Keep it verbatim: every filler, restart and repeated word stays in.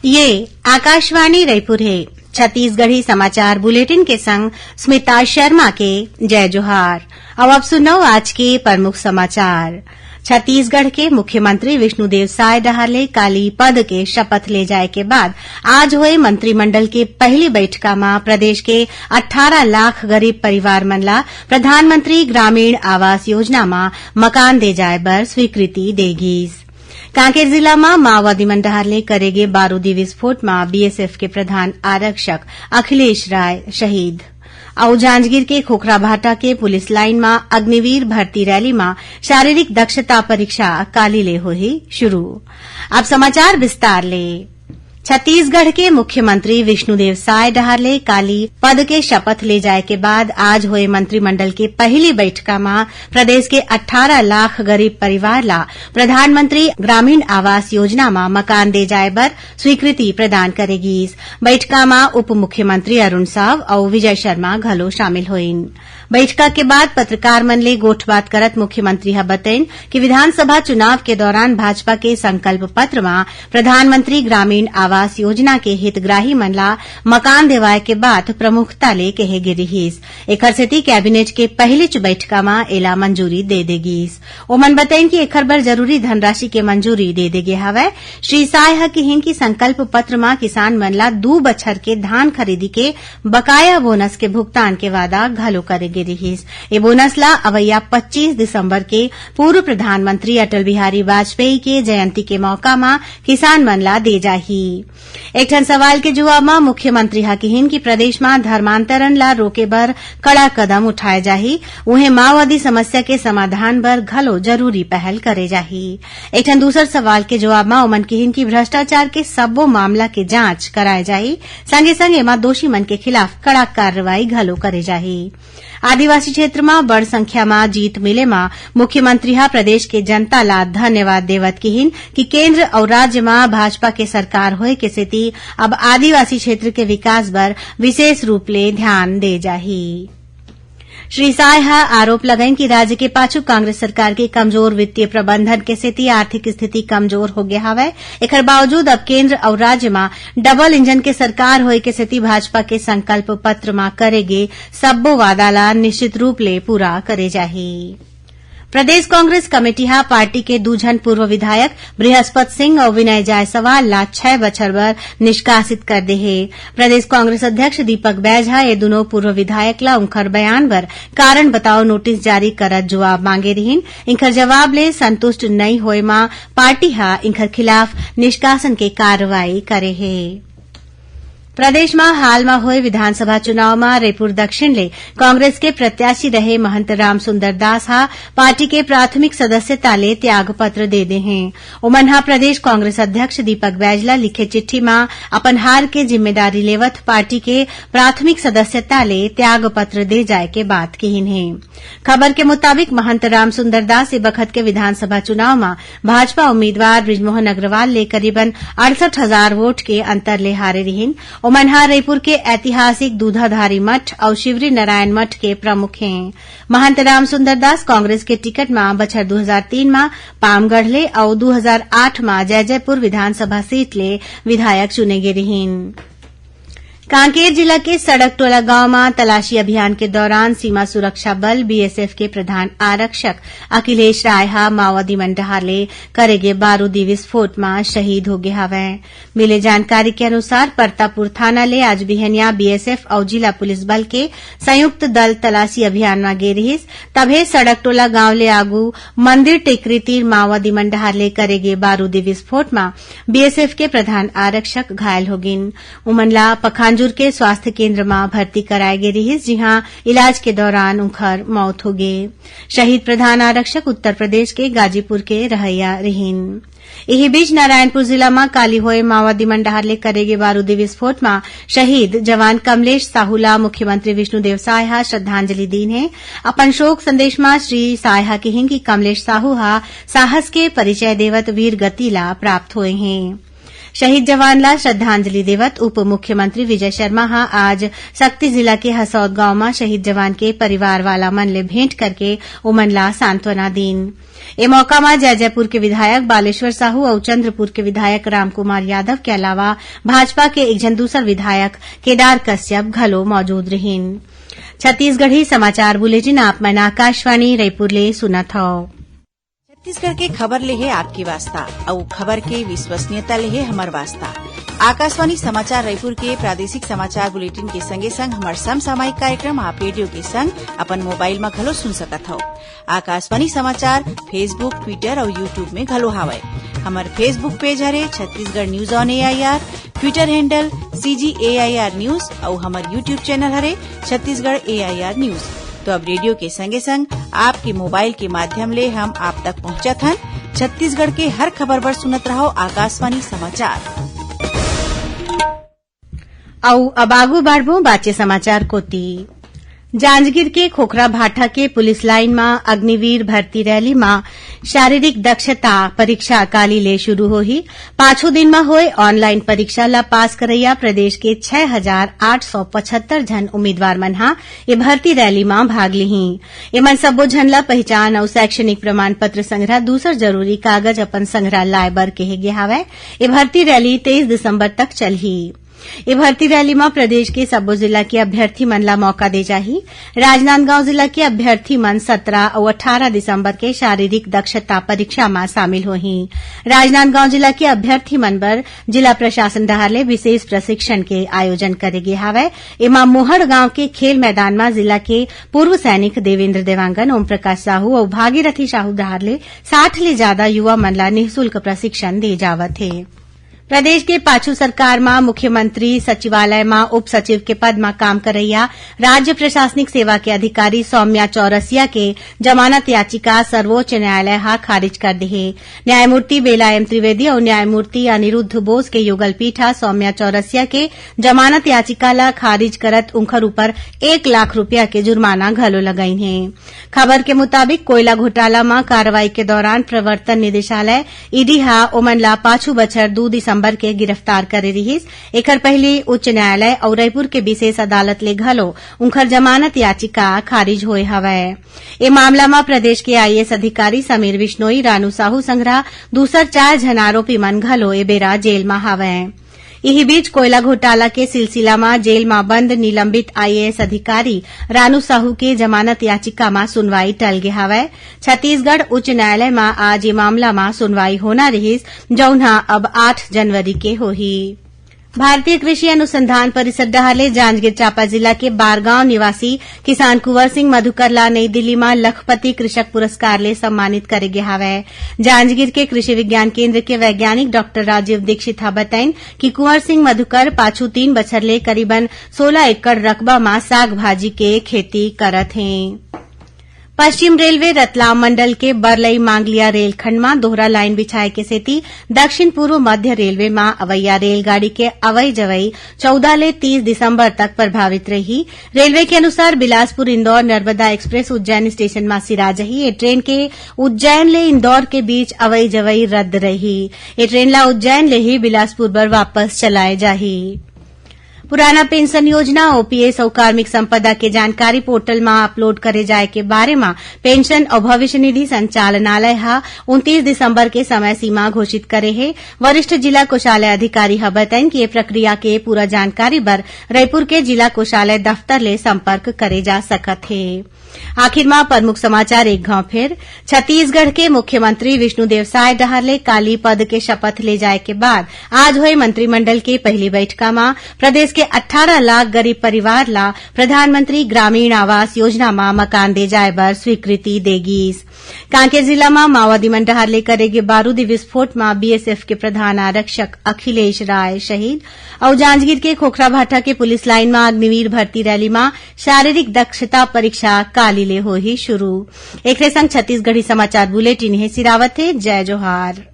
ये आकाशवाणी रायपुर हे। छत्तीसगढ़ी समाचार बुलेटिन के संग स्मिता शर्मा के जय जोहार। अब आप सुनव आज के प्रमुख समाचार। छत्तीसगढ़ के मुख्यमंत्री विष्णुदेव साय डहार ले काली पद के शपथ ले जाए के बाद आज होए मंत्रिमंडल के पहली बैठका म प्रदेश के अट्ठारह लाख गरीब परिवार मन ला प्रधानमंत्री ग्रामीण आवास योजना म मकान दे जाए बर स्वीकृति दे गीस। कांकेर जिला म माओवादी मन डहार ले करे गे बारूदी विस्फोट म बीएसएफ के प्रधान आरक्षक अखिलेश राय शहीद। अउ जांजगीर के खोखराभाटा के पुलिस लाइन म अग्निवीर भर्ती रैली म शारीरिक दक्षता परीक्षा काली ले होही शुरू। अब समाचार विस्तार ले। छत्तीसगढ़ के मुख्यमंत्री विष्णुदेव साय डहार ले काली पद के शपथ ले जाए के बाद आज होए मंत्रिमंडल के पहली बैठका म प्रदेश के अट्ठारह लाख गरीब परिवार ला प्रधानमंत्री ग्रामीण आवास योजना म मकान दे जाए बर स्वीकृति प्रदान करे गीस। बैठका म उप मुख्यमंत्री अरुण साव अउ विजय शर्मा घलो शामिल होइन। बैठका के बाद पत्रकार मन ले गोठबात करत मुख्यमंत्री ह बतइन कि विधानसभा चुनाव के दौरान भाजपा के संकल्प पत्र म प्रधानमंत्री ग्रामीण आवास योजना के हितग्राही मन ला मकान देवाय के बात प्रमुखता ले कहे गे रिहिस। एखर सेती कैबिनेट के पहिलीच बैठका म एला मंजूरी दे दे गीस। ओमन बतइन कि एखर बर जरूरी धनराशि के मंजूरी दे दे गे हवय। श्री साय ह किहिन कि संकल्प पत्र म किसान मन ला दू बछर के धान खरीदी के बकाया बोनस के भुगतान के वादा घलो करे गे रिहिस। ए बोनस ला अवइया पच्चीस दिसंबर के पूर्व प्रधानमंत्री अटल बिहारी वाजपेयी के जयंती के मौका म किसान मन ला दे जाही। एक ठन सवाल के जवाब म मुख्यमंत्री ह किहिन कि प्रदेश म धर्मांतरण ला रोके बर कड़ा कदम उठाए जाही, उहें माओवादी समस्या के समाधान बर घलो जरूरी पहल करे जाही। एक ठन दूसर सवाल के जवाब म ओमन किहिन कि भ्रष्टाचार के सब्बो मामला के जांच कराए जाही, संगे संग एमा दोषी मन के खिलाफ कड़ा कार्रवाई घलो करे जाही। आदिवासी क्षेत्र म बड़ संख्या म जीत मिले म मुख्यमंत्री ह प्रदेश के जनता ला धन्यवाद देवत किहिन कि केंद्र अउ राज्य म भाजपा के सरकार होए के सेती अब आदिवासी क्षेत्र के विकास बर विशेष रूप ले ध्यान दे जाही। श्री साय ह आरोप लगाइन कि राज्य के पाछू कांग्रेस सरकार के कमजोर वित्तीय प्रबंधन के सेती आर्थिक स्थिति कमजोर हो गे हवय। एखर बावजूद अब केंद्र अउ राज्य म डबल इंजन के सरकार होए के सेती भाजपा के संकल्प पत्र म करे गे सब्बो वादा ला निश्चित रूप ले पूरा करे जाही। प्रदेश कांग्रेस कमेटी ह पार्टी के दू झन पूर्व विधायक बृहस्पत सिंह अउ विनय जायसवाल ला छह बछर बर निष्कासित कर दे हे। प्रदेश कांग्रेस अध्यक्ष दीपक बैज ह ए दूनों पूर्व विधायक ला उंखर बयान बर कारण बताओ नोटिस जारी करत जवाब मांगे रिहिन। इंखर जवाब ले संतुष्ट नइ होए म पार्टी ह इंखर खिलाफ निष्कासन के कार्रवाई करे हे। प्रदेश म हाल म होए विधानसभा चुनाव म रईपुर दक्षिण ले कांग्रेस के प्रत्याशी रहे महंत रामसुंदर दास ह पार्टी के प्राथमिक सदस्यता ले त्याग पत्र दे दे हें। ओमन ह प्रदेश कांग्रेस अध्यक्ष दीपक बैज ल लिखे चिट्ठी म अपन हार के जिम्मेदारी लेवत पार्टी के प्राथमिक सदस्यता ले त्याग पत्र दे जाय के बात किहिन हे। खबर के मुताबिक महंत रामसुंदर दास ए बखत के विधानसभा चुनाव म भाजपा उम्मीदवार बृजमोहन अग्रवाल ले करीबन अड़सठ हजार वोट के अंतर ले हारे रिहिन। ओमन ह रईपुर के ऐतिहासिक दूधाधारी मठ अउ शिवरी नारायण मठ के प्रमुख हें। महंत रामसुंदर दास कांग्रेस के टिकट म बछर दू हजार तीन म पामगढ़ ले अउ दू हजार आठ म जैजैपुर विधानसभा सीट ले विधायक चुने गे रिहिन। कांकेर जिला के सड़क टोला गांव म तलाशी अभियान के दौरान सीमा सुरक्षा बल, बीएसएफ के प्रधान आरक्षक अखिलेश राय ह माओवादी मन डहार ले करे गे बारूदी विस्फोट म शहीद हो गे हवय। मिले जानकारी के अनुसार, परतापुर थाना ले आज बिहनिया बीएसएफ अउ जिला पुलिस बल के संयुक्त दल तलाशी अभियान म गे रिहिस, तभे सड़क टोला गांव ले आगू मंदिर टेकरी तीर माओवादी मन डहार ले करे गे बारूदी विस्फोट म बीएसएफ के प्रधान आरक्षक घायल हो गिन। उमन ला पखांजूर के स्वास्थ्य केंद्र म भर्ती कराए गे रिहिस, जिहां इलाज के दौरान उंखर मौत हो गे। शहीद प्रधान आरक्षक उत्तर प्रदेश के गाजीपुर के रहइया रिहिन। इही बीच, नारायणपुर जिला म काली होए माओवादी मन डहार ले करे गे बारूदी विस्फोट म शहीद जवान कमलेश साहू ला मुख्यमंत्री विष्णुदेव साय ह श्रद्धांजलि दीन हे। अपन शोक संदेश म श्री साय ह किहिन कि कमलेश साहू ह साहस के परिचय देवत वीर गति ला प्राप्त होए हें। शहीद जवान ला श्रद्धांजलि देवत उप मुख्यमंत्री विजय शर्मा ह आज सक्ती जिला के हसौद गांव म शहीद जवान के परिवार वाला मन ले भेंट करके ओमन ला सांत्वना दीन। ए मौका म जैजैपुर के विधायक बालेश्वर साहू अउ चंद्रपुर के विधायक रामकुमार यादव के अलावा भाजपा के एक झन दूसर विधायक केदार कश्यप घलो मौजूद रिहीन। छत्तीसगढ़ी समाचार बुलेटिन आप मन आकाशवाणी रईपुर ले सुनत हव। छत्तीसगढ़ के खबर ले हे आपके वास्ता, अउ खबर के विश्वसनीयता ले हे हमर वास्ता। आकाशवाणी समाचार रायपुर के प्रादेशिक समाचार बुलेटिन के संगे संग हमर समसामयिक कार्यक्रम आप रेडियो के संग अपन मोबाइल म घलो सुन सकत हव। आकाशवाणी समाचार Facebook, Twitter अउ YouTube में घलो हावय। हमर Facebook पेज हरे Chhattisgarh news on AIR, Twitter handle CG AIR news अउ हमर YouTube चैनल हरे छत्तीसगढ़ एआईआर न्यूज। तो अब रेडियो के संगे संग आपके मोबाइल के माध्यम ले हम आप तक पहुंचत हन। छत्तीसगढ़ के हर खबर बर सुनत रहव आकाशवाणी समाचार। अउ अब आगू बढ़बो बाचे समाचार कोति। जांजगीर के खोखरा भाठा के पुलिस लाइन म अग्निवीर भर्ती रैली म शारीरिक दक्षता परीक्षा काली ले शुरू होही। पाछू दिन म होए ऑनलाइन परीक्षा ल पास करइया प्रदेश के छै हजार आठ सौ पचहत्तर झन उम्मीदवार मन ह ए भर्ती रैली म भाग लिही। एमन सब्बो झन ल पहिचान अउ शैक्षणिक प्रमाण पत्र संघरा दूसर जरूरी कागज अपन संघरा लाए बर केहे गे हावय। ए भर्ती रैली तेईस दिसंबर तक चलही। ए भर्ती रैली म प्रदेश के सब्बो जिला के अभ्यर्थी मन ला मौका दे जाही। राजनांदगांव जिला के अभ्यर्थी मन सतरा अउ अट्ठारह दिसंबर के शारीरिक दक्षता परीक्षा म शामिल होही। राजनांदगांव जिला के अभ्यर्थी मन बर जिला प्रशासन डहार ले विशेष प्रशिक्षण के आयोजन करे गे हावय। एमा मोहड़ गांव के खेल मैदान म जिला के पूर्व सैनिक देवेंद्र देवांगन, ओम प्रकाश साहू अउ भागीरथी साहू डहार ले साठ ले जादा युवा मन ला निःशुल्क प्रशिक्षण दे जावत हे। प्रदेश के पाछू सरकार म मुख्यमंत्री सचिवालय म उप सचिव के पद म काम करइया राज्य प्रशासनिक सेवा के अधिकारी सौम्या चौरसिया के जमानत याचिका सर्वोच्च न्यायालय ह खारिज कर देहे। न्यायमूर्ति बेला एम त्रिवेदी अउ न्यायमूर्ति अनिरुद्ध बोस के युगल पीठ ह सौम्या चौरसिया के जमानत याचिका ल खारिज करत उंखर ऊपर एक लाख रुपया के जुर्माना घलो लगाइन हे। खबर के मुताबिक, कोयला घोटाला म कार्रवाई के दौरान प्रवर्तन निदेशालय, ईडी, ह ओमन ला पाछू बछर दू दिसंबर के गिरफ्तार करे रिहिस। एखर पहिली उच्च न्यायालय अउ रईपुर के विशेष अदालत ले घलो उंखर जमानत याचिका खारिज होए हवय। ए मामला म प्रदेश के आईएएस अधिकारी समीर बिश्नोई, रानू साहू संघरा दूसर चार झन आरोपी मन घलो ए बेरा जेल म हावय। इही बीच, कोयला घोटाला के सिलसिला म जेल म बंद निलंबित आईएएस अधिकारी रानू साहू के जमानत याचिका म सुनवाई टल गे हावय। छत्तीसगढ़ उच्च न्यायालय म आज ए मामला म सुनवाई होना रिहिस, जउन ह अब आठ जनवरी के होही। भारतीय कृषि अनुसंधान परिषद डहार ले जांजगीर चांपा जिला के बारगांव निवासी किसान कुंवर सिंह मधुकर ला नई दिल्ली म लखपति कृषक पुरस्कार ले सम्मानित करे गे हावय। जांजगीर के कृषि विज्ञान केंद्र के वैज्ञानिक डॉक्टर राजीव दीक्षित ह बताइन कि कुंवर सिंह मधुकर पाछू तीन बछर ले करीबन सोलह एकड़ रकबा म साग भाजी के खेती करत हें। पश्चिम रेलवे रतलाम मंडल के बरलई मांगलिया रेलखंड म दोहरा लाइन बिछाए के सेती दक्षिण पूर्व मध्य रेलवे म अवइया रेलगाड़ी के अवई जवई चौदह ले तीस दिसंबर तक प्रभावित रही। रेलवे के अनुसार बिलासपुर इंदौर नर्मदा एक्सप्रेस उज्जैन स्टेशन म सिरा जही। ए ट्रेन के उज्जैन ले इंदौर के बीच अवई जवई रद्द रही। ए ट्रेन ला उज्जैन ले ही बिलासपुर बर वापस चलाए जाही। पुराना पेंशन योजना, ओपीएस अउ कार्मिक संपदा के जानकारी पोर्टल म अपलोड करे जाए के बारे म पेंशन अउ भविष्य निधि संचालनालय ह उनतीस दिसंबर के समय सीमा घोषित करे हे। वरिष्ठ जिला कोषालय अधिकारी ह बताइन कि ये प्रक्रिया के पूरा जानकारी बर रईपुर के जिला कोषालय दफ्तर ले संपर्क करे जा सकत हे। आखिर म प्रमुख समाचार एक घांव फेर। छत्तीसगढ़ के मुख्यमंत्री विष्णुदेव साय डहार ले काली पद के शपथ ले जाए के बाद आज होए मंत्रिमंडल के पहली बैठका म प्रदेश के अट्ठारह लाख गरीब परिवार ला प्रधानमंत्री ग्रामीण आवास योजना म मकान दे जाए बर स्वीकृति दे गीस। कांकेर जिला म माओवादी मन डहार ले करे गे बारूदी विस्फोट म बीएसएफ के प्रधान आरक्षक अखिलेश राय शहीद। अउ जांजगीर के खोखरा भाटा के पुलिस लाइन म अग्निवीर भर्ती रैली म शारीरिक दक्षता परीक्षा काली ले होही शुरू। एकरे संग छत्तीसगढ़ी समाचार बुलेटिन हे सिरावत हे। जय जोहार।